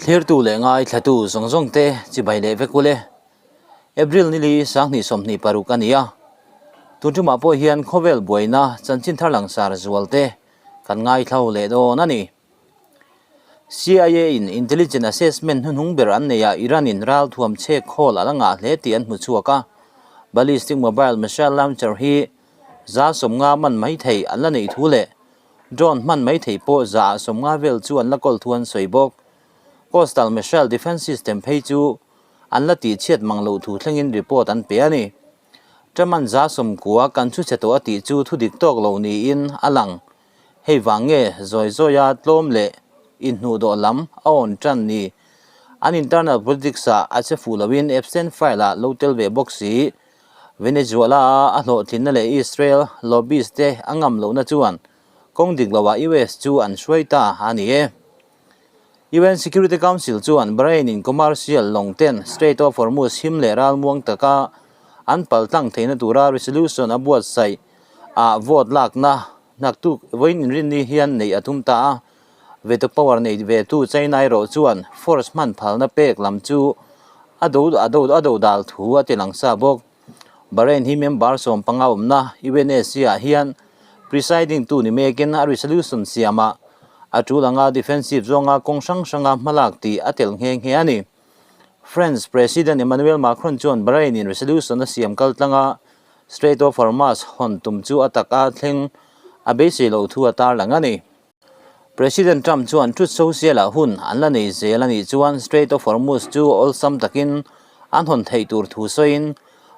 Thlirtu leh ngaithlatu zawng zawng te chibai leh vek ule. April nili sanghnih 26 a ni a. Tun tumah pawh hian khawvel buaina chanchin thar langsar zual te kan ngaithlo leh dawn a ni. CIA in intelligence assessment hnuhnung ber an nei a, Iran in ralthuam chhek khawl a la ngah hle tih an hmu chhuak a. Ballistic mobile missile launcher hi 150 man mai thei an la neih thu leh Drone hman mai thei pawh 150 vel chu an la kawl thu an sawi bawk. Coastal Missile Defence System phei chu an la tih chhiat mang loh thu thlengin report an pe a ni. Truman 90 kan chhu chhe tawh a tih chu thu dik tawk lo niin a lang. Hei vang nge zawi zawia tlawm leh inhnuhdawh lam a awn tan ni. An internal politics ah a che fuh loin Epstein file ah lo tel ve bawk si. Venezuela-a a hlawhtlinna leh Israel lobbies te a ngam lohna chuan kawng dik loah US chu an hruai ta a ni e. UN Security Council chuan Bahrain-in commercial lawng ten Strait of Hormuz him leh ralmuang taka an paltlang theihna tura resolution a buatsaih ah vote lakna hnaktuk vawiin inrinni hian neih a tum ta a. Veto power nei ve tu China erawh chuan force hman phalna pek lam chu a do a do a do dal thu a ti lang sa bawk. Bahrain hi member 15 awmna UNSC ah hian presiding tu ni mekin a resolution siamah a tul anga defensive zawnga kawng hrang hranga hmalak tih a tel nghe nghe a ni. France President Emmanuel Macron chuan Bahrain in resolution a siam kal tlanga Strait of Hormuz hawn tum chu a taka thleng a beisei loh thu a tarlang a ni. President Trump chuan Truth Social-ah hun an la nei zel a nih chuan Strait of Hormuz chu awlsam takin an hawn theih tur thu sawiin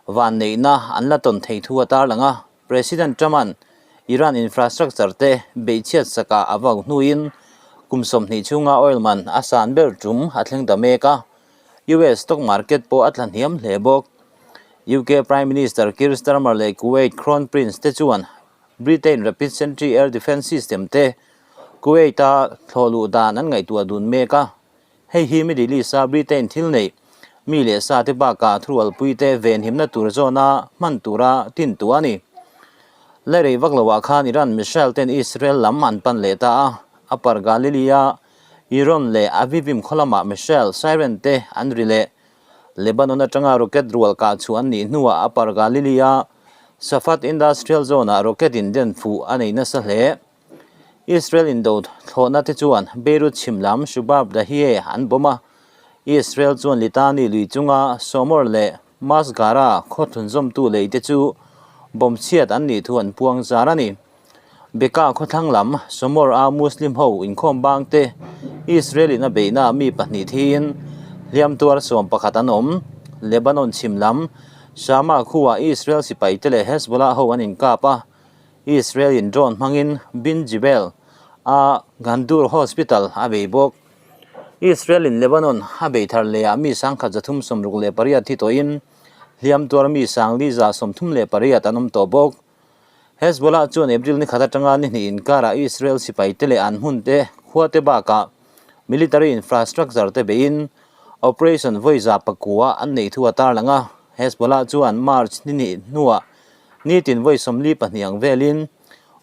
van neihna an la tawn theih thu a tarlang a. President Trump-a'n Iran infrastructure te beihchhiat sakah a vau hnuin kum 20 chhunga oil man a san ber tum a thleng ta mek a, US stock market pawh a tla hniam hle bawk. UK Prime Minister Keir Starmer leh Kuwait Crown Prince te chuan Britain Rapid Sentry Air Defence System te Kuwait-a thlawh luh dan an ngaihtuah dun mek a. Hei hi Middle East-a Britain thil neih mi leh sa te bakah thurualpui te venhimna tur zawna hman tura tintu a ni. Lairei vak loah khan Iran missile ten Israel lam an pan leh ta a, Upper Galilee-a Iron leh Avivim khaw lamah missile siren te an ri leh. Lebanon atanga rocket rual kah chhuah an nih hnuah Upper Galilee-a Safat Industrial Zone-ah rocket in den fuh a nei nasa hle. Israel indo thlawhna te chuan Beirut chhim lam Shubab Dahieh an bomb a, Israel chuan Litani lui chunga Somor leh Masgara khaw thlunzawmtu lei te chu bomb chhiat an nih thu an puang zar a ni. Beka khawthlang lam Somor a Muslim ho inkhawm bang te Israel in a beihna mi pahnih thiin hliam tuar 11 an awm. Lebanon chhim lam Shama khuah Israel sipai te leh Hezbollah ho an inkap a, Israel in drone hmangin Bin Jibel a Ghandour Hospital a bei bawk. Israel in Lebanon a bei thar leh ah mi 1368 thi tawhin hliam tuar mi 4138 an awm tawh bawk. Hezbollah chuan April ni khat atanga ni hnih inkarah Israel sipai te leh an hmun te khua te bakah military infrastructure te beiin Operation Vawiza pakua an neih thu a tarlang a. Hezbollah chuan March ni hnih hnuah nitin vawi 42 ang velin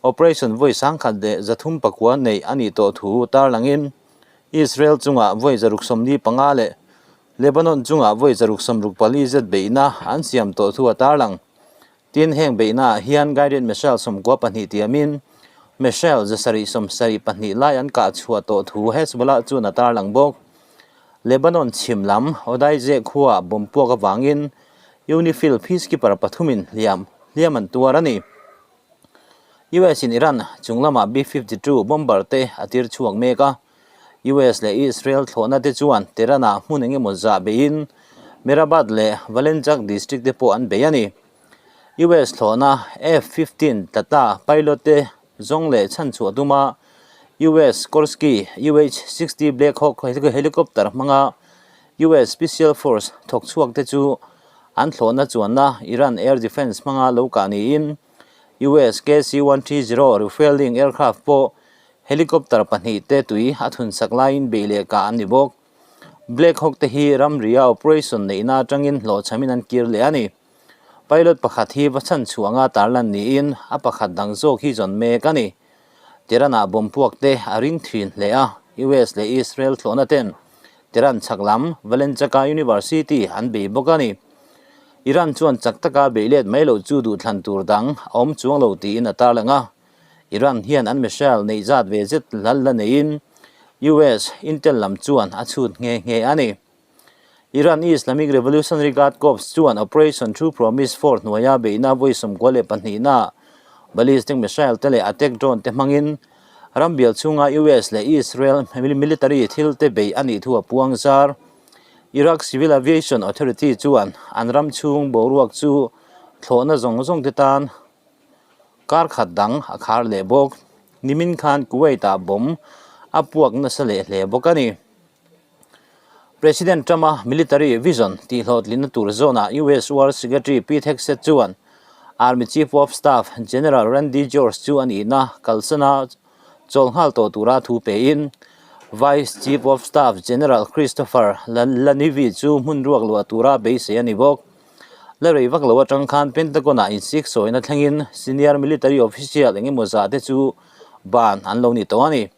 Operation Vawi 1309 neih a nih tawh thu tarlangin Israel chungah vawi 675 leh Lebanon chungah vawi 664 zet beihna an siam tawh thu a tarlang. Tin, heng beihnaah hian Guided Missile 92 tiamin missile 772 lai an kah chhuah tawh thu Hezbollah chuan a tarlang bawk. Lebanon chhim lam Odaizeh khuaah bomb puak avangin UNIFIL peacekeeper pathumin hliam hliam an tuar a ni. US in Iran chung lamah B-52 bomber te a tir chhuak mek a. US leh Israel thlawhna te chuan Tehran-ah hmun eng emaw zah beiin Mirabad leh Valenjak district te pawh an bei a ni. US thlawhna F-15 Tata pilot te zawng leh chhan chhuah tuma US Sikorsky UH-60 Black Hawk helicopter hmanga US Special Force thawk chhuak te chu an thlawhna chuanna Iran Air Defence hmanga lo kah niin US KC-130 refueling aircraft pawh Helicopter pahnih te tui a thun sak laiin bei leh kah an ni bawk. Black Hawk te hi ramria operation neihna atangin hlawhchhamin an kir leh a ni. Pilot pakhat hi va chhan chhuah anga tarlan niin a pakhat dang zawk hi zawn mek a ni. Tehran-ah bomb puak te a ring thin hle a, US leh Israel thlawhna ten. Tehran chhak lam Valenchaka University an bei bawk a ni. Iran chuan chak taka beih let mai loh chu duhthlan tur dang a awm chuang lo tiin a tarlang a. Iran hian an missile neih zat ve zet lal la neiin US intel lam chuan a chhut nghe nghe a ni. Iran Islamic Revolutionary Guard Corps chuan Operation True Promise 4 hnuaia beihna vawi 92 na ballistic missile te leh attack drone te hmangin ram bial chhunga US leh Israel military thil te beih a nih thu a puang zar. Iraq Civil Aviation Authority chuan an ram chhung boruak chu thlawhna zawng zawng te tan kar khat dang a khar leh bawk. Nimin khan Kuwait-ah bomb a puak nasa leh hle bawk a ni. President Trump-a military vision tihhlawhtlinna tur zawnah US War Secretary Pete Hegseth chuan Army Chief of Staff General Randy George chu a nihna kalsana chawl nghal tawh tura thu pein Vice Chief of Staff General Christopher LaNeve chu hmun ruak luah tura beisei a ni bawk. La rei vak lo atang khan Pentagon-ah insik sawina thlengin senior military official eng emaw zah te chu ban an lo ni tawh a ni.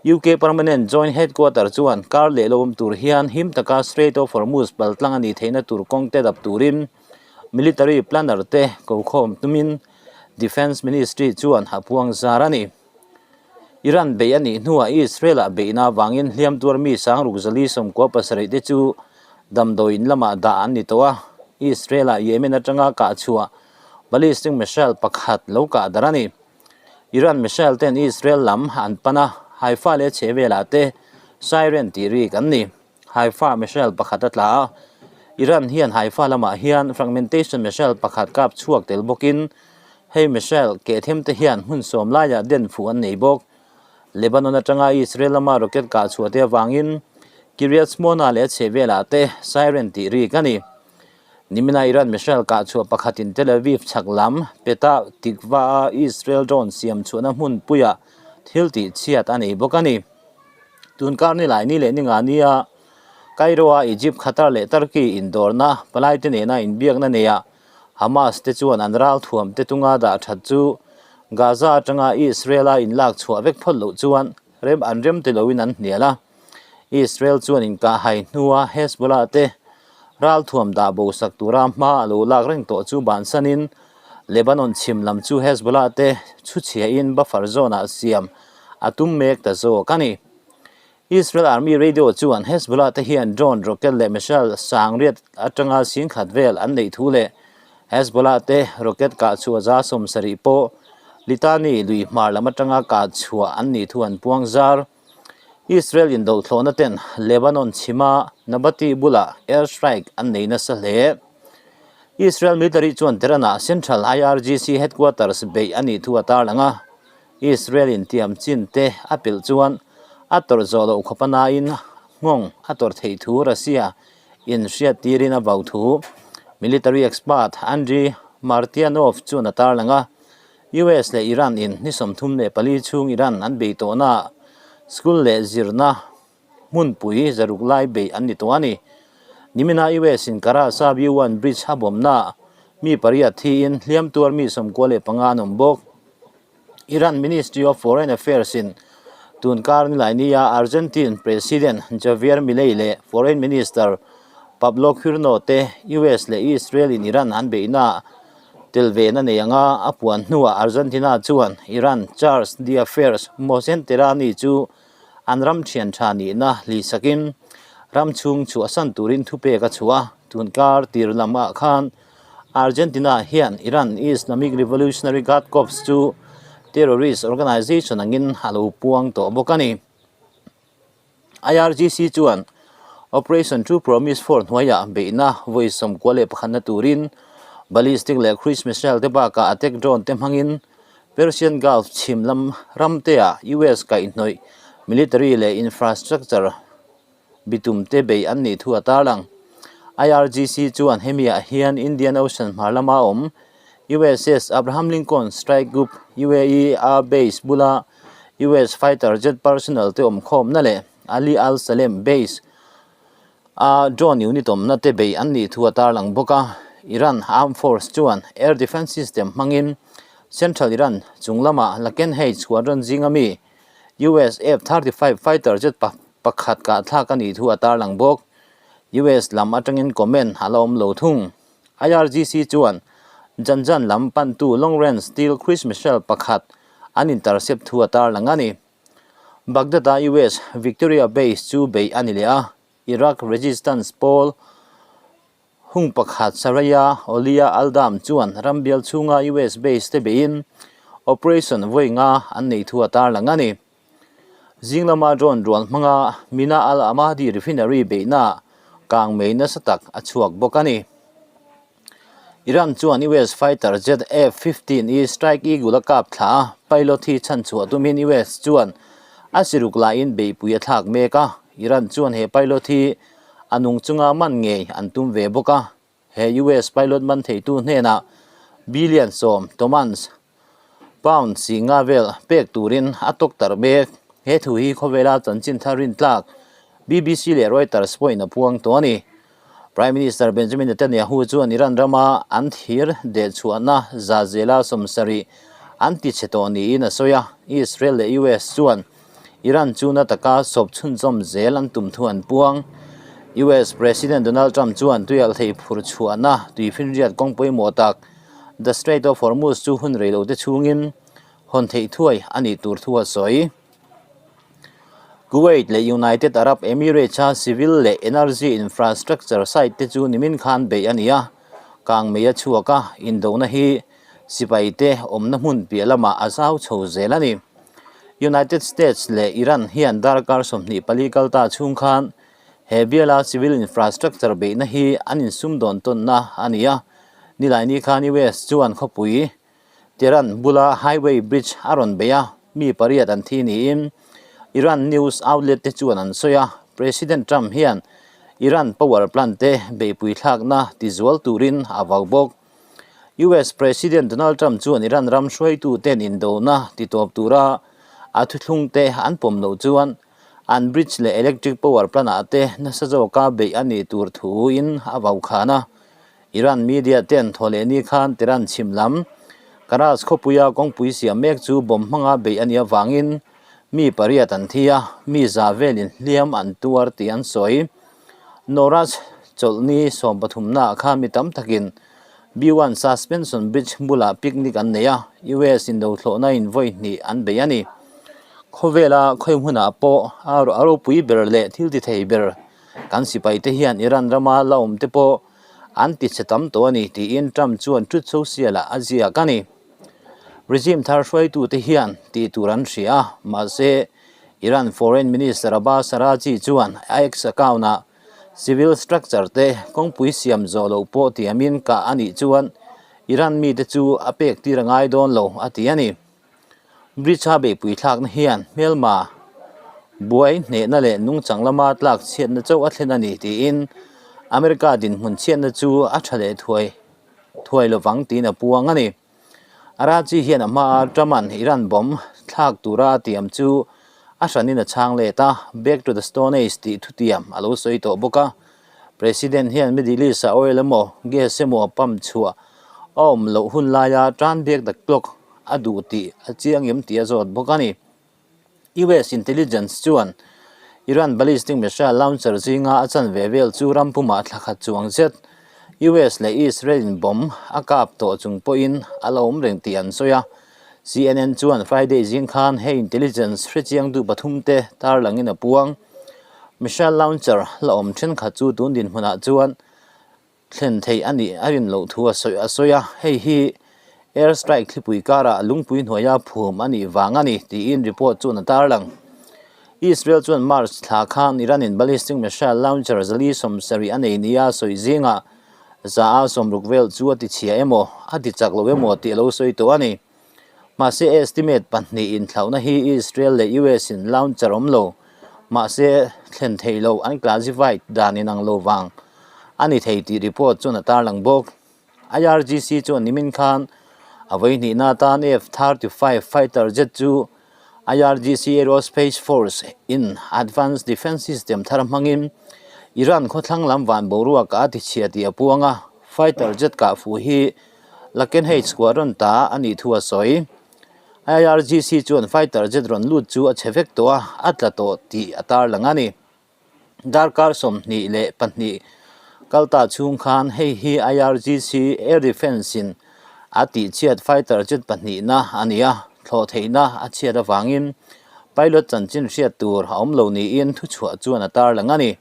UK Permanent Joint Headquarter chuan kar leh lo awm tur hian him taka Strait of Hormuz paltlang a nih theihna tur kawng te dap turin military planner te kokhawm tumin Defence Ministry chuan a puang zar a ni. Iran beih a nih hnuah Israel-ah beihna avangin hliam tuar mi sangruk 497 te chu damdawiin lamah dah an ni tawh a, Israel-ah Yemen atanga kah chhuah ballistic missile pakhat lo kah darh a ni. Iran missile ten Israel lam an pan a, Haifa leh chhe velah te siren tih rik an ni. Haifa missile pakhat a tla a, Iran hian Haifa lamah hian fragmentation missile pakhat kap chhuak tel bawkin hei missile keh them te hian hmun sawm laiah den fuh an nei bawk. Lebanon atanga Israel lama rocket kah chhuah te avangin Kiryat Shmona leh chhe velah te siren tih rik a ni. Nimina Iran missile kah chhuah pakhatin Tel Aviv chhak lam Petah Tikva-a Israel drone siam chhuahna hmunpuiah thil tih chhiat a nei bawk a ni. Tun kar ni lai ni leh ni nga nia Cairo-a Egypt, Qatar leh Turkey indawrna palaite nena inbiakna neiah Hamas te chuan an ral thuam te tunga dah that chu Gaza atanga Israel-a inlak chhuah vek phawt loh chuan rem an rem ti loin an hnial a. Israel chuan inkahhai hnua Hezbollah te ralthuam dah bo sak tura hma a lo lak reng tawh chu bansanin Lebanon chhim lam chu Hezbollah te chhuchhiahin buffer zone-ah siam a tum mek ta zawk a ni. Israel Army Radio chuan Hezbollah te hian drone, rocket leh missile sangriat atanga singkhat vel an neih thu leh Hezbollah te rocket kah chhuah 70 pawh Litani lui hmar lam atanga kah chhuah an nih thu an puang zar. Israel indothlawhna ten Lebanon chhima Nabati bulah air strike an nei nasa hle. Israel military chuan Tehran-ah Central IRGC headquarters beih a nih thu a tarlang a, Israel in tiam chin te a pelh chuan a tawrh zawh loh khawp a nain nghawng a tawrh theih thu Russia in hriat tirin a vau thu military expert Andriy Martyanov chuan a tarlang a. US leh Iran in ni 34 chhung Iran an bei tawhna school leh zirna hmunpui 600 lai bei an ni tawh a ni. Nimina US in Karasa B-1 bridge a bawmna mi pariat thiin hliam tuar mi 95 an awm bawk. Iran Ministry of Foreign Affairs in tun kar nilai nia Argentine President Javier Milei leh Foreign Minister Pablo Quirno te US leh Israel in Iran an beihna Tel ve na nei anga a puan hnuah Argentina chuan Iran Charge d'Affaires Mohsen Tehrani chu an ram thian tha nihna hlisakin ram chhung chhuahsan turin thupek a chhuah a. Tun kar tir lamah khan Argentina hian Iran Islamic Revolutionary Guard Corps chu terrorist organization angin a lo puang tawh bawk a ni. IRGC chuan Operation True Promise 4 hnuaiah beihna vawi 91 na turin ballistic leh cruise missile te bakah attack drone te hmangin Persian Gulf chhim lam ram teah US kaihhnawih military leh infrastructure bitum te bei an nih thu a tarlang. IRGC chuan hemiah hian Indian Ocean hmar lama awm USS Abraham Lincoln Strike Group UAE Air Base bula US fighter jet personnel te awmkhawmna leh Ali Al Salem base a drone unit awmna te bei an nih thu a tarlang bawk a. Iran Armed Force chuan air defence system hmangin Central Iran chung lama Lakenheath squadron zinga mi US F-35 fighter jet. Pakhat kahthlak a nih thu a tarlang bawk. US lam atangin comment a la awm lo thung. IRGC chuan Janjan lam pantu long range steel cruise missile pakhat an intercept thu a tarlang a ni. Baghdad-a US Victoria Base chu beih a ni leh a, Iraq Resistance pawl hung pakhat Saraya Olia al-Dam chuan ram bial chhunga US base te beihin operation vawi nga an neih thu a tarlang a ni. Zing lama drone rual hmanga Mina al-Ahmadi refinery beihna kang mei nasa tak a chhuak bawk a ni. Iran chuan US fighter jet F-15 i Strike Eagle a kap thla a, pilot hi chhanchhuah tumin US chuan a siruk laiin beihpui a thlak mek a. Iran chuan he pilot hi a nung chunga man ngei an tum ve bawk a. He US pilot man theitu hnenah billion 10 tomans, pound 400 vel pek turin a tawk tar mek. He thu hi khawvela chanchin thar rintlak BBC leh Reuters pawhin a puang tawh a ni. Prime Minister Benjamin Netanyahu chuan Iran rama an thir dehchhuahna za zela 70 an ti chhe tawh niin a sawi a. Israel leh US chuan Iran chu na taka sawp chhunzawm zel an tum thu an puang. US President Donald Trump chuan tuialhthei phur chhuahna tuifinriat kawng pawimawh tak The Strait of Hormuz chu hun rei lote chhungin hawn theih thuai a nih tur thu a sawi. Kuwait leh United Arab Emirates-a civil leh energy infrastructure site te chu nimin khan beih a ni a, kang mei a chhuak a, indona hi sipai te awmna hmun piah lamah a zau chho zel a ni. United States leh Iran hian darkar 24 kal ta chhung khan he biala civil infrastructure beihna hi an insumdawn tawnna a ni a. Nilaini khan US chuan khawpui Tehran bula highway bridge a rawn bei a, mi pariat an thi niin Iran news outlet te chuan an sawi a. President Trump hian Iran power plant te beihpui thlakna tizual turin a vau bawk. US President Donald Trump chuan Iran ram hruaituten indona titawp tura a thuthlungte an pawm loh chuan an bridge leh electric power plant-ah te nasa zawka beih a nih tur thuin a vau khan a. Iran media ten thawhlehni khan Tehran chhim lam Karaj khawpuia kawngpui siam mek chu bomb hmanga beih a nih avangin mi pariat an thi a, mi za velin hliam an tuar tih an sawi. Noraj chawlhni sawmpathumnaah khan mi tam takin B-1 Suspension Bridge bulah picnic an nei a, US indothlawhna in vawi hnih an bei a ni. Khawvela khawi hmunah pawh a ropui ber leh thil ti thei ber kan sipaite hian Iran rama la awm te pawh an ti chhe tam tawh a ni tiin Trump chuan Truth Social-ah a ziak a ni. Regime thar hruaitute hian tih tur an hria a, mahse Iran Foreign Minister Abbas Araghchi chuan a X account-ah civil structure te kawngpui siam zawh loh pawh tiamin kah a nih chuan Iran mite chu a pek tir a ngai dawn lo a ti a ni. Bridge-a beihpui thlakna hian hmelma buai hnehna leh nungchang lama tlak chhiatna chauh a thlen a ni tiin America dinhmun chhiatna chu a tha leh thuai thuai lovang tiin a puang a ni. Araghchi hian a hmaa Trump-a'n Iran bomb thlak tura a tiam chu a hranin a chhang let a, Back to the Stone Age tih thutiam a lo sawi tawh bawk a. President hian Middle East-a oil emaw gas emaw pump chhuah a awm loh hun laia turn back the clock a duh tih a chiang em tih a zawt bawk a ni. US intelligence chuan Iran ballistic missile launcher zinga a chanve vel chu ram pumah thla khat chuang zet US leh Israel in bomb a kap tawh chung pawhin a la awm reng tih an sawi a. CNN chuan Friday zing khan he intelligence hrechiang duh pathum te tarlangin a puang. Missile launcher la awm thenkhat chu tun dinhmunah chuan Thlen theih a nih a rin loh thu a sawi a sawi a, hei hi air strike thlipui karah lungpui hnuaia phum a nih vang a ni tiin report chuan a tarlang. Israel chuan March thla khan Iran-in ballistic missile launcher 470 a nei nia sawi zingah za a 60 vel chu a tichhia emaw a tichak lo emaw tih a lo sawi tawh a ni. Mahse estimate pahnih inthlauhna hi Israel leh US in launcher awm lo, mahse thlen theih loh an classified dan inang lo vang a ni thei tih report chuan a tarlang bawk. IRGC chuan nimin khan a vawihnihna atan F-35 fighter jet chu IRGC Aerospace Force in advanced defence system thar hmangin Iran khawthlang lam van boruak a tichhia tih a puang a, fighter jet kah fuh hi Lakenheath Squadron ta a nih thu a sawi. IRGC chuan fighter jet rawn lut chu a chhe vek tawh a, a tla tawh tih a tarlang a ni. Darkar 22 kalta chhung khan hei hi IRGC Air Defence in a tihchhiat fighter jet pahnihna a ni a, thlawh theihna a chhiat avangin pilot chanchin hriat tur a awm lo niin thuchhuah chuan a tarlang a ni.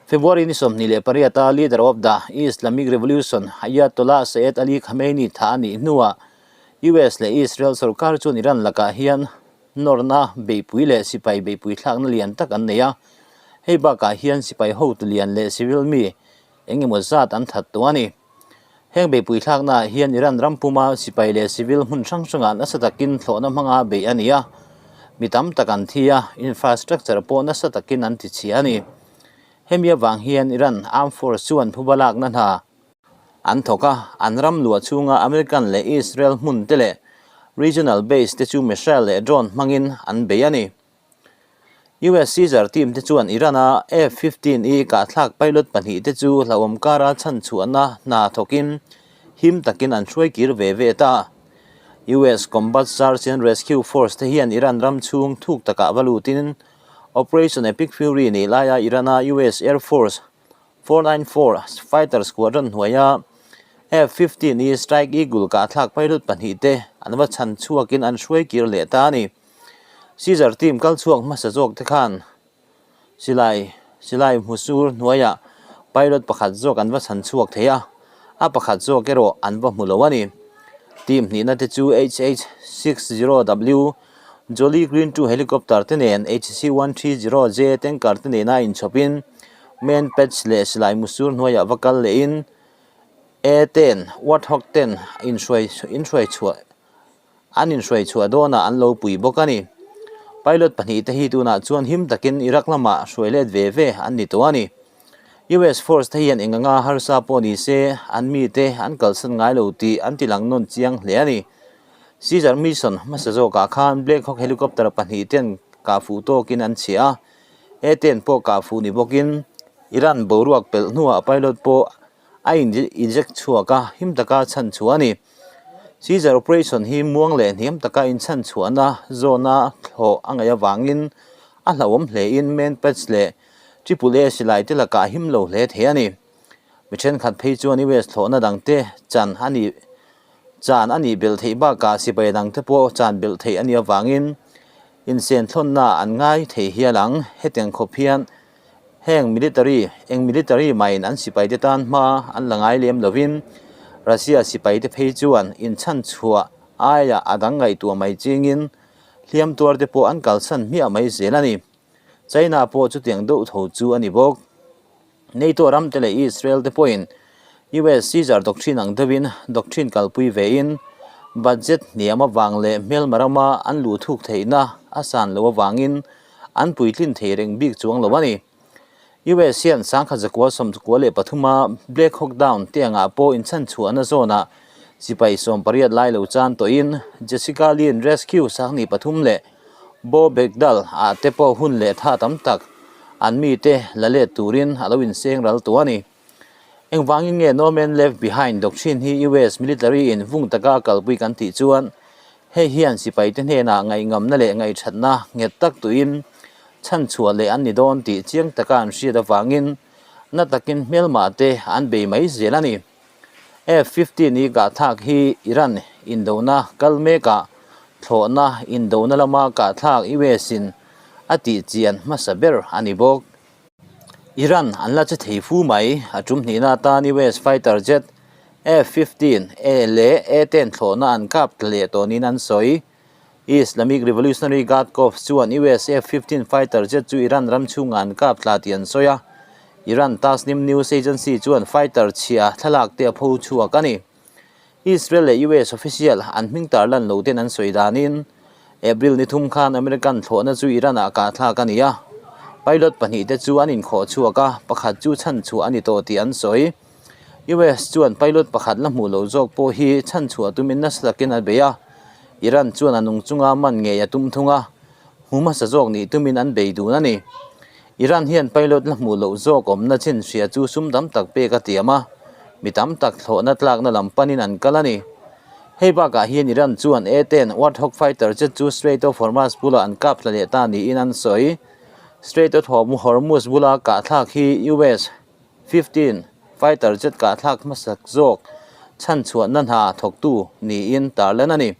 February ni 28 a leader of the Islamic Revolution Ayatollah Sayyed Ali Khamenei thah a nih hnuah US leh Israel sorkar chuan Iran lakah hian nawrna beihpui leh sipai beihpui thlakna lian tak an nei a. Hei bakah hian sipai hotu lian leh civil mi eng emaw zat an that tawh a ni. Heng beihpui thlaknaah hian Iran ram puma sipai leh civil hmun hrang hrangah nasa takin thlawhna hmanga beih a ni a. Mi tam tak an thi a, infrastructure pawh nasa takin an tichhia a ni. Hemi avang hian Iran Armed Force chuan phuba lakna hna An thawk a, an ram luah chhunga American leh Israel hmun te leh regional base te chu missile leh drone hmangin an bei a ni. US Caesar team te chuan Iran-a F-15E kahthlak pilot pahnih te chu hlauhawm kara chhanchhuahna hna thawkin him takin an hruai kir ve ve ta. US Combat Search and Rescue Force te hian Iran ram chhung thuk takah va lutin Operation Epic Fury nih laia Iran-a US Air Force 494 Fighter Squadron hnuaia F-15E Strike Eagle kahthlak pilot pahnihte an va chhan chhuakin an hruai kir leh ta a ni. Caesar team kal chhuak hmasa zawk te khan silai silai hmusur hnuaiah pilot pakhat zawk an va chhan chhuak thei a, a pakhat zawk erawh an va hmu lo a ni. Team hnihna te chu HH-60W Jolly Green 2 helicopter te nen HC-130J tanker te nena inchhawpin main patch leh silai musur hnuaiah va kal lehin A ten Warthog ten inhruai inhruai chhuah an inhruai chhuah dawnah an lo pui bawk a ni. Pilot pahnih te hi tunah chuan him takin Iraq lamah hruai let ve ve an ni tawh a ni. US force te hian eng anga harsa pawh ni se an mite an kalsan ngai lo tih an ti lang nawn chiang hle a ni. Caesar mission hmasa zawkah khan Black Hawk helicopter pahnih ten kah fuh tawkin an chhiah a, A-10 pawh kah fuh ni bawkin Iran boruak pelh hnuah pilot pawh a in eject chhuak a, him taka chhan chhuah a ni. Caesar operation hi muang leh hniam taka inchhan chhuahna zawna thlawh a ngaih avangin a hlauhawm hlein main patch leh Triple A silai te lakah him lo hle thei a ni. Mi thenkhat phei chuan US thlawhna dangte chan a nih chan a nih belh theih bakah sipai dangte pawh chan belh theih a nih avangin insen thlawnna an ngai thei hial ang. Hetiang khawp hian heng military eng military mahin an sipaite tan hma an la ngai lem lovin Russia sipaite phei chuan inchhan chhuah aiah a dang ngaihtuah mai chingin hliam tuarte pawh an kalsan hmiah mai zel a ni. China pawh chutiang deuh tho chu a ni bawk. NATO ram te leh Israel te pawhin US Caesar doctrine ang deuhin doctrine kalpui vein budget hniam avang leh hmelma rama an luh thuk theihna a san loh avangin an puitlin thei reng bik chuang lo a ni. US hian sangkhat zakua sawmkua leh pathuma Black Hawk Down te angah pawh inchhanchhuahna zawnah sipai 80 lai lo chan tawhin Jessica Lynn Rescue sanghnih pathum leh Bo Begdal ah te pawh hun leh tha tam tak an mite la let turin a lo inseng ral tawh a ni. Engvangin nge No Man Left Behind doctrine hi US military in vung taka a kalpui kan tih chuan hei hian sipaite hnenah ngaihngamna leh ngaihthatna nghet tak tuin chhanchhuah leh an ni dawn tih chiang taka an hriat avangin na takin hmelmah te an bei mai zel a ni. F-15 i kahthlak hi Iran indona kal mekah thlawhna indona lama kahthlak US in a tih chian hmasa ber a ni bawk. Iran an la che thei fu mai, a tum hnihna atan US fighter jet F-15 A leh A-10 thlawhna an kap tla leh tawh niin an sawi. Islamic Revolutionary Guard Corps chuan US F-15 fighter jet chu Iran ram chhungah an kap tla tih an sawi a. Iran Tasnim News Agency chuan fighter chhia thlalak te a pho chhuak a ni. Israel leh US official an hming tarlan lo ten an sawi danin April ni thum khan American thlawhna chu Iran-ah kahthlak a ni a. Pilot pahnih te chu an inkhawh chhuak a, pakhat chu chhanchhuah a ni tawh tih an sawi. US chuan pilot pakhat la hmuh loh zawk pawh hi chhanchhuah tumin nasa takin a bei a, Iran chuan a nung chunga man ngei a tum thung a, hmu hmasa zawk nih tumin an bei dun a ni. Iran hian pilot la hmuh loh zawk awmna chin hria chu sum tam tak pek a tiam a, mi tam tak thlawhna tlakna lam panin an kal a ni. Hei bakah hian Iran chuan A-10 Warthog fighter jet chu Strait of Hormuz bulah an kap thla leh ta niin an sawi. Strait of Hormuz bula kahthlak hi US 15 fighter jet kahthlak hmasak zawk chhanchhuahna hna thawktu niin tarlan a ni.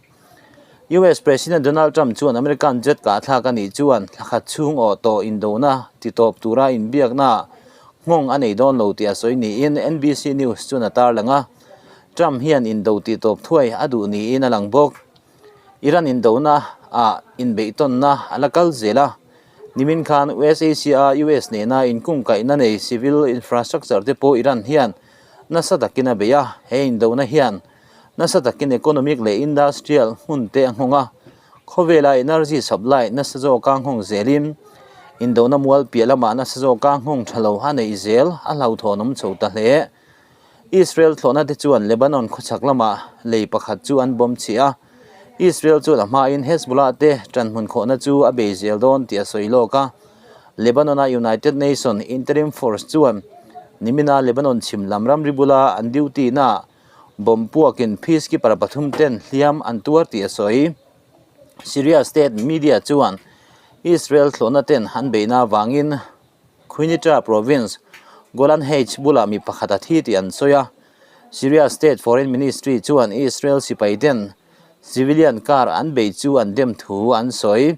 US President Donald Trump chuan American jet kahthlak a nih chuan thla khat chhung awh tawh indona titawp tura inbiakna nghawng a nei dawn lo tih a sawi niin NBC News chuan a tarlang a. Trump hian indo tihtawp thuai a duh niin a lang bawk. Iran indona ah inbeihtawnna a la kal zel a, nimin khan USAC-a US nena inkungkaihna nei civil infrastructure te pawh Iran hian nasa takin a bei a, he indona hian nasa takin economic leh industrial hmun te a nghawng a, khawvela energy supply nasa zawka nghawng zelin indona mual piah lamah nasa zawka nghawng tha lo a neih zel a hlauhthawnawm chho ta hle. Israel thlawhna te chuan Lebanon khawchhak lamah lei pakhat chu an bawm chhi a, Israel chuan a hmain Hezbollah te ṭanhmun khawhna chu a bei zel dawn tih a sawi lawk a. Lebanon-a United Nation Interim Force chuan nimina Lebanon chhim lam ramri bula an duty naah bomb puakin peacekeeper pathum ten hliam an tuar tih a sawi. Syria state media chuan Israel thlawhna ten an beihna avangin Quneitra province, Golan Heights bulah mi pakhat a thi tih an sawi a. Syria State Foreign Ministry chuan Israel sipai ten civilian car an bei chu an dem thu an sawi.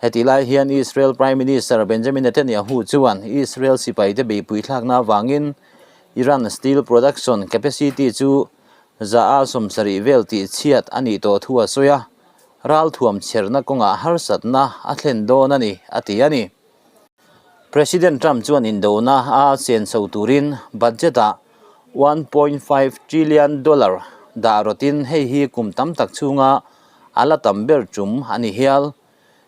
Hetih lai hian Israel Prime Minister Benjamin Netanyahu chuan Israel sipai te beipui thlakna avangin Iran steel production capacity chu za a 70 vel tih chhiat a nih tawh thu a sawi a, ralthuam chherna kawngah harsatna a thlen dawn a ni, a ti a ni. President Trump chuan indona a chen chho turin budget-ah $1.5 trillion dah rawtin hei hi kum tam tak chhunga a la tam ber tum a ni hial.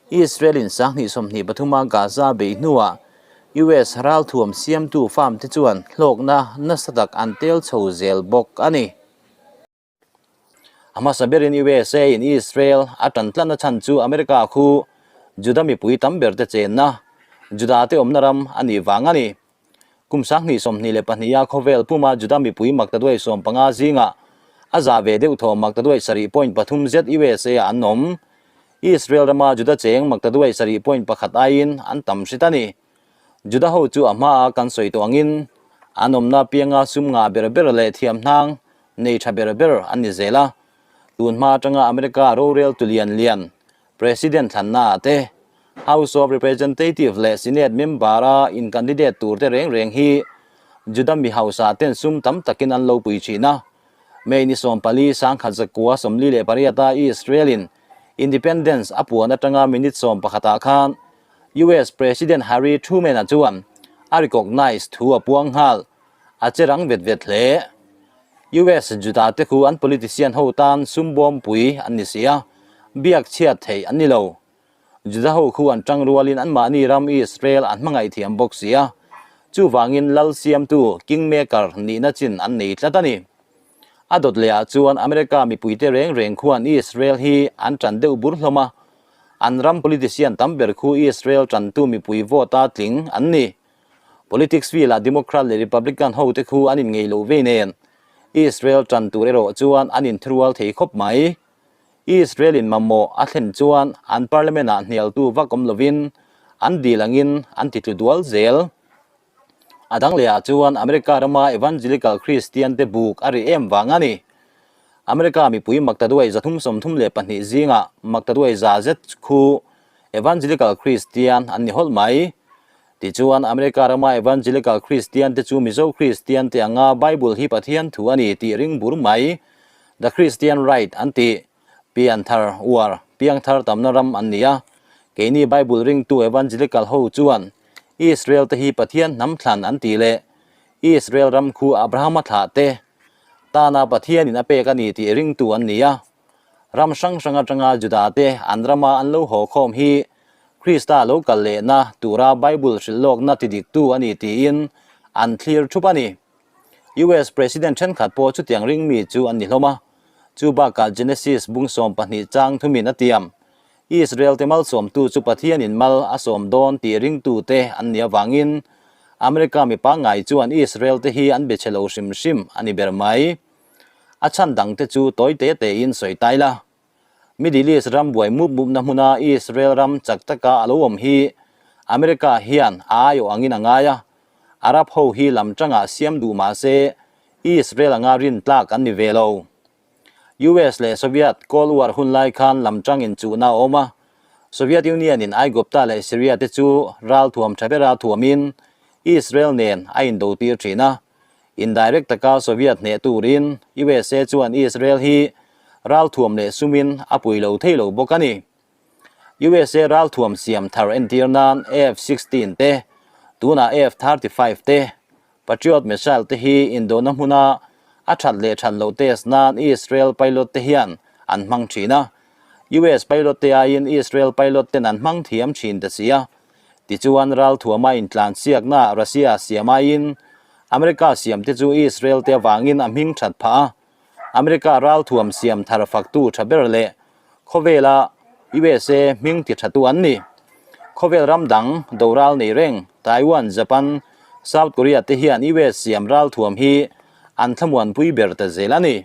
Israel-in 2023-a Gaza beih hnuah US ralthuam siamtu firm te chuan hlawkna nasa tak an tel chho zel bawk a ni. A hmasa berin USA in Israel a tan tlatna chhan chu America khu Juda mipui tam ber te chenna, Juda te awmna ram a nih vang a ni. Kum 2022 a khawvel puma Juda mipui maktaduai 15 zingah a zah ve deuh thaw maktaduai 7.3 zet USA ah an awm. Israel rama Juda cheng maktaduai 7.1 aiin an tam hret a ni. Juda ho chu a hmaa kan sawi tawh angin an awmna pianga sum ngah ber ber leh thiamhnang nei tha ber ber an ni zel a. Tun hma atanga America rorel tu lian lian President thlanna ah te, House of Representative leh Senate member a in candidate tur te reng reng hi Juda mi hausa ten sum tam takin an lo pui thin a. May ni 14 1948 a Israel in Independence a puan atanga minute 11 ah khan US President Harry Truman-a chuan a recognise thu a puang nghal, a che rang vet vet hle. US Juda te khu an politician ho tan sum bawmpui an ni si a, biak chhiat theih an ni lo. Juda ho khu an tang rualin anmahni ram Israel an hmangaih thiam bawk si a, chuvangin lal siamtu, kingmaker, nihna chin an nei tlat a ni. A dawt lehah chuan America mipuite reng reng khuan Israel hi an tan deuh bur hlawm a, An ram politician tam ber khu Israel tantu mipui vote a tling an ni. Politics field ah Democrat leh Republican ho te khu an inngei lo vei nen Israel tan tur erawh chuan an inthurual thei khawp mai. Israel in mamawh a thlen chuan an parliament ah hnialtu vak awm lovin an dil angin an ti tlu dual zel. A dang lehah chuan America rama Evangelical Christian te buk a ri em vang a ni. America mipui maktaduai 332 zingah maktaduai za zet khu Evangelical Christian an ni hawlh mai. Tichuan America rama Evangelical Christian te chu Mizo Christian te anga Bible hi Pathian thu a ni tih ring bur mai. The Christian Right an tih. Pianthar uar, piangthar tamna ram an ni a. Keini Bible ringtu Evangelical ho chuan Israel te hi Pathian hnam thlan an tih leh Israel ram khu Abrahama thlah te tana Pathianin a pek a ni tih ringtu an ni a. Ram hrang hrang atanga Juda te an rama an lo haw khawm hi Krista lo kal lehna tura Bible hrilh lawkna ti diktu a ni tiin an thlir thup a ni. US President thenkhat pawh chutiang ringmi chu an ni hlawm a. Chu bakah Genesis bung 12 chang thumin a tiam. Israel te malsawmtu chu Pathianin mal a sawm dawn tih ringtute an nih avangin America mi pangngai chuan Israel te hi an be chhe lo hrim hrim a ni ber mai. A chhan dangte chu tawi te tein sawi tai la. Middle East ram buai mup mupna hmuna Israel ram chak taka a lo awm hi America hian a aiawh angin a ngai a, Arab ho hi lam tangah siam duh mah se Israel anga rin tlak an ni ve lo. US leh Soviet Cold War hun lai khan lam tang inchuhna a awm a, Soviet Union in Aigupta leh Syria te chu ralthuam tha bera thuamin Israel nen a indo tir thin a, Indirect taka Soviet hneh turin USA chuan Israel hi ralthuam leh sumin a pui lo thei lo bawk a ni. USA ralthuam siam thar entir nan F-16 te, tunah F-35 te, Patriot missile te hi indona hmuna a that leh that loh test nan Israel pilot te hian an hmang thin a. US pilot te aiin Israel pilot ten an hmang thiam thin ta si a. Tichuan ralthuama intlansiakna Russia siam aiin America siam te chu Israel te avangin a hming that phah a. America ralthuam siam thar faktu tha ber leh khawvela USA hming ti thatu an ni. Khawvel ram dang doral nei reng Taiwan, Japan, South Korea te hian US siam ralthuam hi an thlamuanpui ber ta zel a ni.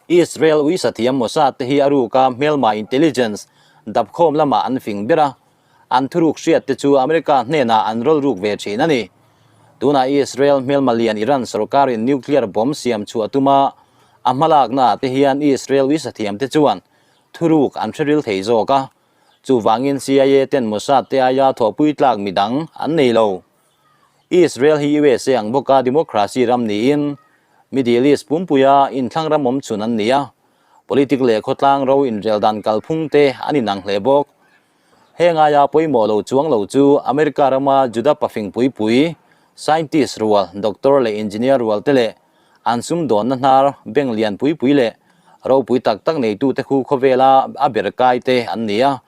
Israel uisathiam Mossad te hi a ruka hmelma intelligence dapkhawm lamah an fing ber a, an thuruk hriat te chu America hnenah an rawl ruk ve thin a ni. Tunah Israel hmelma lian Iran sorkarin nuclear bomb siam chhuah tuma a hmalaknaah te hian Israel uisathiam te chuan thuruk an hre ril thei zawk a, chuvangin CIA ten Mossad te aia thawhpui tlak midang an nei lo. Israel hi USA ang bawka democracy ram niin Middle East pumpuia inthlang ram awm chhun an ni a, politic leh khawtlang ro inrel dan kalphung te an inang hle bawk. Heng aia pawimawh lo chuang lo chu America rama Juda pafing pui pui, scientist rual, doctor leh engineer rual te leh an sumdawnna hnar bank lian pui pui leh ropui tak tak neitute khu khawvela a ber kai te an ni a.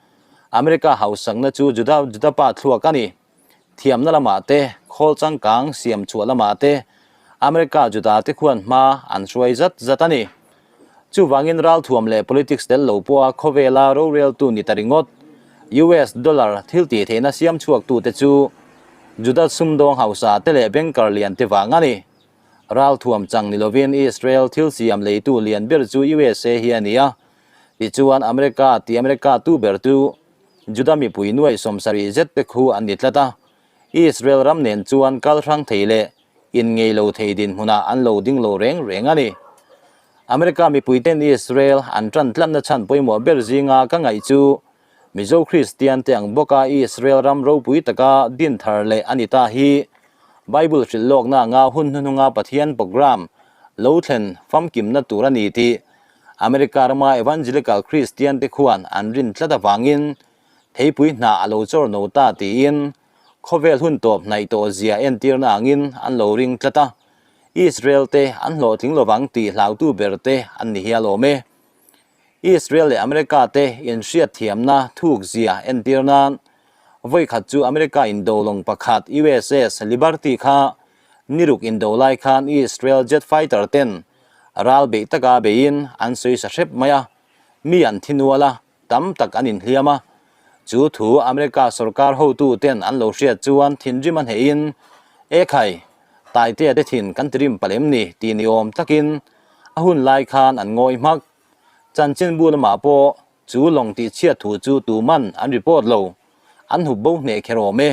America hausakna chu Juda Juda pa thluak a ni. Thiamna lamah te, khawl changkang siam chhuah lamah te America Juda te khuan hma an hruai zat zat a ni. Chuvangin ralthuam leh politics tel lo pawha khawvela roreltu ni ta ringawt US dollar thil tih theihna siam chhuaktute chu Juda sumdawng hausa te leh banker lian te vang a ni. Ralthuam chang ni lovin Israel thil siam leitu lian ber chu USA hi a ni a, tichuan America ti America tu ber chu Juda mipui nuai 70 zet te khu an ni tlat a, Israel ram nen chuan kal hrang thei leh inngei lo thei dinhmunah an lo ding lo reng reng a ni. America mipuiten Israel an tan tlatna chhan pawimawh ber zinga ka ngaih chu Mizo Kristian te ang bawka Israel ram ropui taka din thar leh a ni ta hi Bible hrilh lawkna anga hun hnuhnunga Pathian program lo thlen famkimna tur a ni tih America rama Evangelical Kristian te khuan an rin tlat avangin theipui hnah a lo chawr no ta tiin khawvel hun tawp hnaih tawh zia entirna angin an lo ring tlat a, Israel te an hlawhtling lovang tih hlautu ber te an ni hial awm e. Israel leh America te inhriatthiamna thuk zia entir nan vawi khat chu America indo lawng pakhat USS Liberty kha niruk indo lai khan Israel jet fighter ten ral beih taka beiin an sawi sa hrep mai a, mi an thi nual a, tam tak an inhliam a. Chu thu America sorkar hotu ten an lo hriat chuan thinrim a hnehin, E khai, Taitea te thin kan tirim palh em ni? tih ni awm takin a hun lai khan an ngawi hmak. Chanchinbu lamah pawh chu lawng tih chhiat thu chu tuman an report lo, an hup bo hneh kher awm e.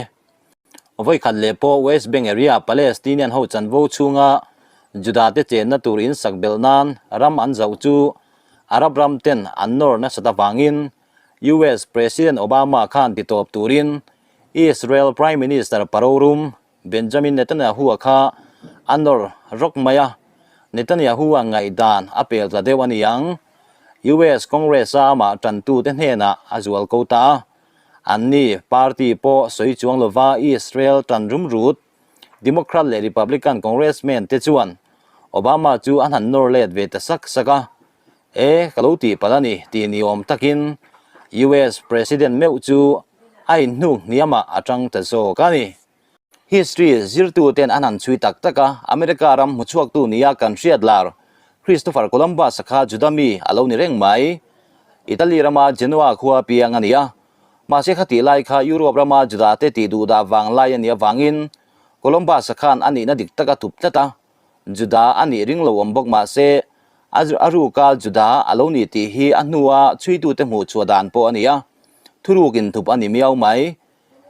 Vawi khat leh pawh West Bank area Palestinian ho chanvo chhunga Juda te chenna tur in sak belh nan ram an zauh chu Arab ram ten an nawr nasat avangin US President Obama khan titawp turin Israel Prime Minister Parorum Benjamin Netanyahu-a kha a nawr rawk mai a, Netanyahu-a ngaihdan a pel tla deuh a ni ang. US Congress-a amah tantute hnenah a zual ko ta a, anni party pawh sawi chuang lova Israel tan rum rut Democrat leh Republican Congressman te chuan Obama chu an han nawr let ve ta sak sak a, E, ka lo tih palh a ni tih ni awm takin US President meuh chu a inhnuk hniamah a tang ta zawk a ni. History zirtuten an han chhui tak tak a, America ram hmuchhuaktu nia kan hriat lar Christopher Columbus-a kha Juda mi a lo ni reng mai. Italy rama Genoa khua piang a ni a, mahse khatih lai kha Europe rama Juda-te tih duhdah vang lai a nih avangin Columbus-a khan a nihna dik tak a thup tlat a, Juda a nih ring lo awm bawk mahse. A ruka Juda a lo ni tih hi a hnua chhuitute hmuh chhuah dan pawh a ni a, thuruk inthup a ni miau mai.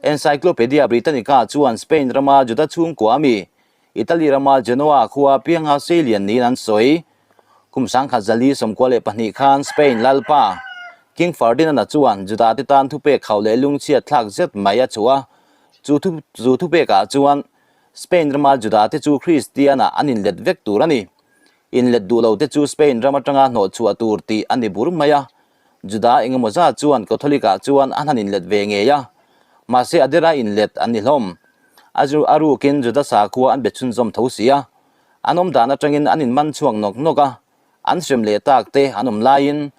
Encyclopaedia Britannica chuan Spain rama Juda chhungkua ami, Italy rama Genoa khua pianga seilian niin an sawi. Kum 1942 khan Spain lalpa King Ferdinand-a chuan Juda-te tan thupek khauh leh lungchhiat thlak zet mai a chhuah a, chu chu thupekah chuan Spain rama Juda-te chu Kristian-ah an inlet vek tur a ni. Inlet duh lote chu Spain ram atanga hnawh chhuah tur tih a ni bur mai a. Juda engemaw zat chuan Catholic-ah chuan an han inlet ve ngei a, mahse a dera inlet an ni hlawm. A zu a rukin Juda sakhua an be chhunzawm tho si a, an awm dan atangin an inman chhuak nawk nawk a, an hrem leh tak te an awm laiin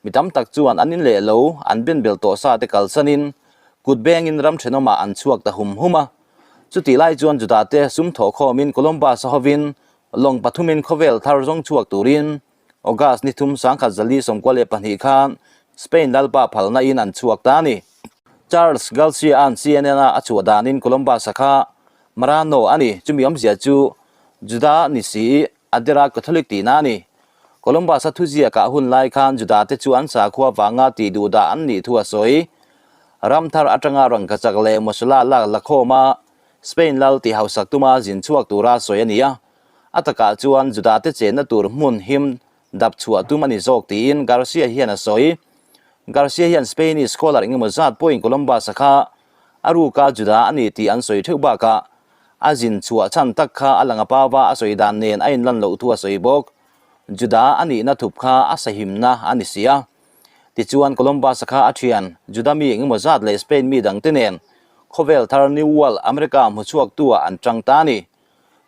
mi tam tak chuan an inleh lo, an benbel tawh sa te kalsanin kut bengin ram thenawmah an chhuak ta hum hum a. Chutih lai chuan Juda te sum thawh khawmin Columbus-a hovin lawng pathumin khawvel thar zawng chhuak turin August ni thum 1942 khan Spain lalpa phalna in an chhuak ta a ni. Charles Garcia-a'n CNN-a a chhuah danin Columbus-a kha Marano a ni, chumi awmzia chu Juda ni si a dera Catholic tihna a ni. Columbus-a thuziakah hun lai khan Juda-te chu an sakhua vanga tih duh dah an nih thu a sawi. Ram thar atanga rangkachak leh masala lak la khawma Spain lal tih hausak tuma zin chhuak tura sawi a ni a. A takah chuan Juda-te chenna tur hmun him dap chhuah tum a ni zawk tiin Garcia hian a sawi. Garcia hian Spain-i scholar engemaw zat pawhin Columbus-a kha a ruka Juda a ni tih an sawi theuh bakah a zin chhuah chhan tak kha a lang a pava a sawi dan nen a inlan loh thu a sawi bawk. Juda a nihna thup kha a sahimna a ni si a. Tichuan Columbus-a kha a thian Juda mi engemaw zat leh Spain mi dangte nen khawvel thar New World America hmu chhuaktu-ah an tang ta a ni.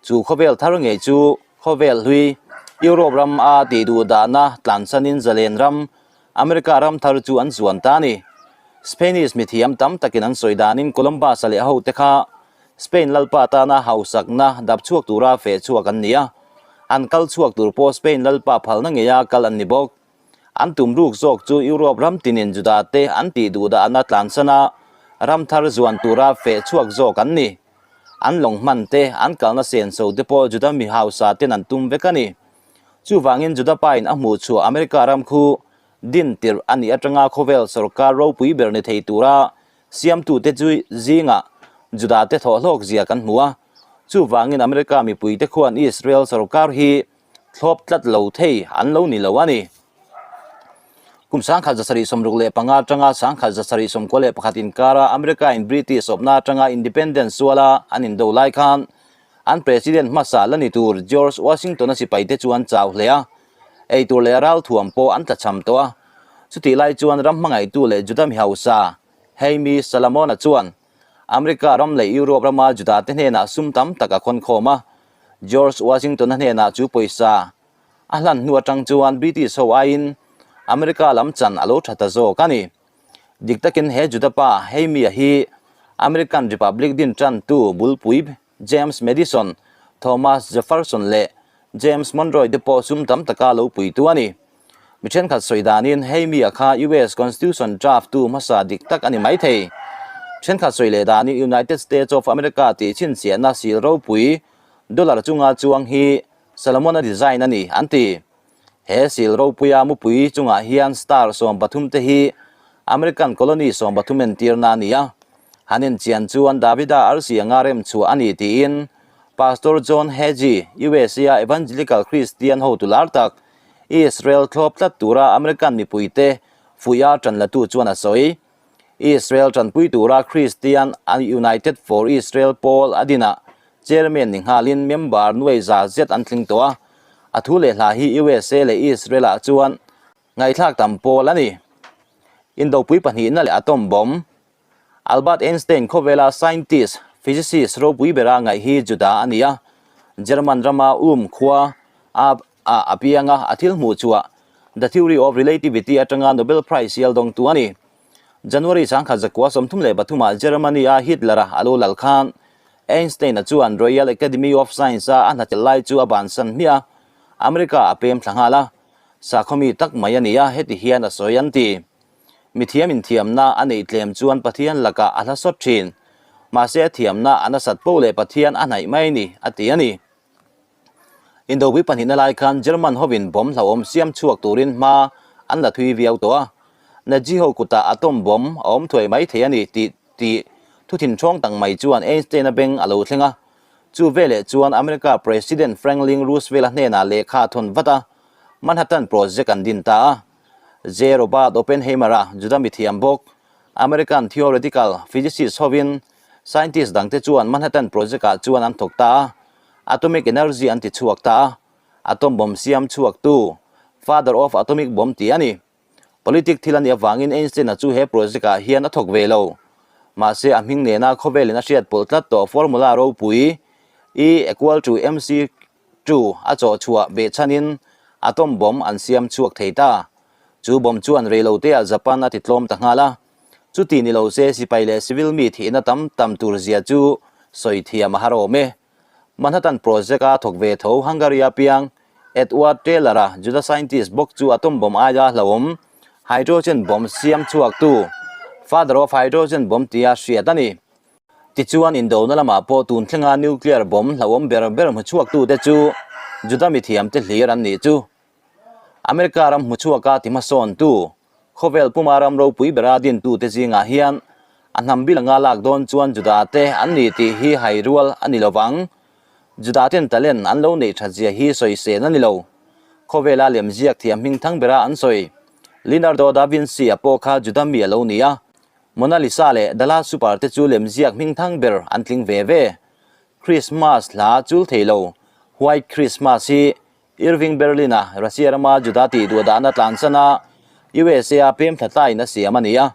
Chu khawvel thar ngei chu khawvel hlui Europe ram a tih duh dahna tlansanin zalen ram America ram thar chu an zuan ta a ni. Spanish mithiam tam takin an sawi danin Columbus-a leh a hote kha Spain lalpa tana hausakna dap chhuak tura feh chhuak an ni a, an kal chhuak tur pawh Spain lalpa phalna ngeia kal an ni bawk. An tum ruk zawk chu Europe ram tinin Juda te an tih duh dahna tlansana ram thar zuan tura feh chhuak zawk an ni. An lawng hman te, an kalna senso te pawh Juda mi hausa ten an tum vek a ni. Chuvangin Juda pain a hmuh chhuah America ram khu din tirh a nih atanga khawvel sorkar ropui ber ni thei tura siamtute chu zingah Juda te thawhhlawk zia kan hmu a. Chuvangin America mipuite khuan Israel sorkar hi thlawp tlat lo thei an lo ni lo a ni. Kum 1765 atanga 1791 inkara America-in British awpna atanga Independence suala an indo lai khan an President hmasa la ni tur George Washington-a sipaite chu an chau hle a, eitur leh ralthuam pawh an tlachham tawh a. Chutih lai chuan ram hmangaihtu leh Juda mi hausa Jaime Salamon-a chuan America ram leh Europe rama Juda-te hnenah sum tam tak a khawnkhawm a, George Washington-a hnenah chu pawisa a hlan hnu atang chuan British ho aiin America lam chan a lo tha ta zawk a ni. Dik takin he Juda pa Heimia hi American Republic din tantu bulpui James Madison, Thomas Jefferson leh James Monroe te pawh sum tam taka lo puitu a ni. Mi thenkhat sawi danin Heimia kha US Constitution draft tu hmasa dik tak a ni maithei. Thenkhat sawi leh danin United States of America tih chhinchhiahna sil ropui dollar chunga chuang hi Solomon-a design a ni, an ti. He sil ropuia mupui chungah hian star 13 te hi American colony 13 entirna a ni a. Han enchian chuan Davida arsi anga rem chhuah a ni tiin Pastor John Hagee, USA-a Evangelical Christian hotu lar tak, Israel thlawp tlat tura American mipuite fuiha tanlatu chuan a sawi. Israel tanpui tura Christian United for Israel pawl a dinah chairman ni nghalin member nuai za zet an tling tawh a, a thu leh hla hi USA leh Israel-ah chuan ngaihthlak tam pawl a ni. Indopui pahnihna leh atom bomb Albert Einstein khawvela scientist, physicist ropui bera ngaih hi Juda a ni a, German rama um khua a ah a piang a, a thil hmuh chhuah The Theory of Relativity atanga Nobel Prize sial dawngtu a ni. January 1933 ah Germany-a Hitler-a a lo lal khan Einstein-a chuan Royal Academy of Science-a a hnatel lai chu a bansan hmiah a, America a pem thla nghal a. Sakhaw mi tak mai a ni a, heti hian a sawi an ti. Mithiam inthiamna a neih tlem chuan Pathian lakah a hla sawt thin. Mahse a thiamna a nasat poh leh Pathian a hnaih mai ni, a ti a ni. Indopui pahnihna lai khan German hovin bomb hlauhawm siam chhuak turin hma an la thui viau tawh a. Nazi ho kutah atom bomb a awm thuai mai thei a ni tih tih thu thinthawng tak mai chuan Einstein-a beng a lo thleng a. Chu veleh chuan America President Franklin Roosevelt-a hnenah lehkha a thawn vat a, Manhattan Project an din ta a. J. Robert Oppenheimer-a Juda mithiam bawk, American theoretical physicist hovin scientist dangte chuan Manhattan Project-ah chuan an thawk ta a, atomic energy an ti chhuak ta a, atom bomb siam chhuaktu, father of atomic bomb tih a ni. Politic thil a nih avangin Einstein-a chu he project-ah hian a thawk ve lo. Mahse, a hming nena khawvelin a hriat pawlh tlat tawh formula ropui, E equal to mc 2 a chawh chhuah behchhanin atom bomb an siam chhuak thei ta. Chu bomb chuan reiloteah Japan a titlawm ta nghal a. Chuti ni lo se sipai leh civil mi thihna tam tam tur zia chu sawi thiam a har awm e. Manhattan Project a thawk ve tho Hungary-a piang Edward Teller-a Juda scientist bawk chu atom bomb aia hlauhawm hydrogen bomb siam chhuaktu Father of Hydrogen Bomb tia hriat a ni. Tichuan indona lamah pawh tun thlenga nuclear bomb hlauhawm ber ber hmu chhuaktute chu Juda mithiamte hlir an nih chu. America ram hmu chhuaka ti hmasawntu Khawvel puma ram ropui bera dintute zingah hian a hnam bil anga lak dawn chuan Judate an ni tih hi hai rual a ni lovang. Judaten talent an lo neih that zia hi sawi sen a ni lo. Khawvela lemziak thiam hming thang bera an sawi Leonardo da Vinci-a pawh kha Juda mi a lo ni a. Mona Lisa leh The Last Supper te chu lemziak hming thang ber an tling ve ve. Christmas hla chul thei lo White Christmas hi Irving Berlin-a Russia rama Juda tih duh dahna tlansan a, USA-a pem thla tlaiin a siam a ni a.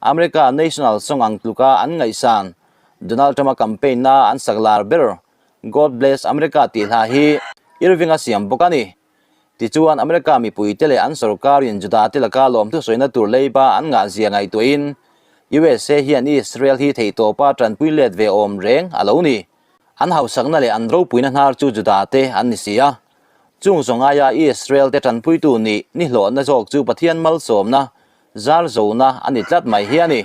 America National Song ang tluka an ngaihsan Donald Trump-a campaign-na an sak lar ber God Bless America tih hla hi Irving-a siam bawk a ni. Tichuan, America mipuite leh an sorkarin Juda te laka lawmthu sawina tur leiba an ngahzia ngaihtuahin USA hian Israel hi theihtawpa tanpui let ve awm reng a lo ni. An hausakna leh an ropuina hnar chu Judate an ni si a. Chung zawng aia Israel-te tanpuitu nih ni hlawhna zawk chu Pathian malsawmna, zar zona a ni tlat mai hi a ni.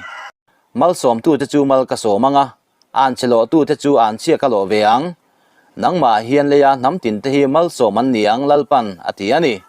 Malsawmtute chu mal ka sawm ang a, anchhe lawhtute chu anchhia ka lawh ve ang. Nangmah hian leia hnam tinte hi malsawm an ni ang Lalpan a ti a ni.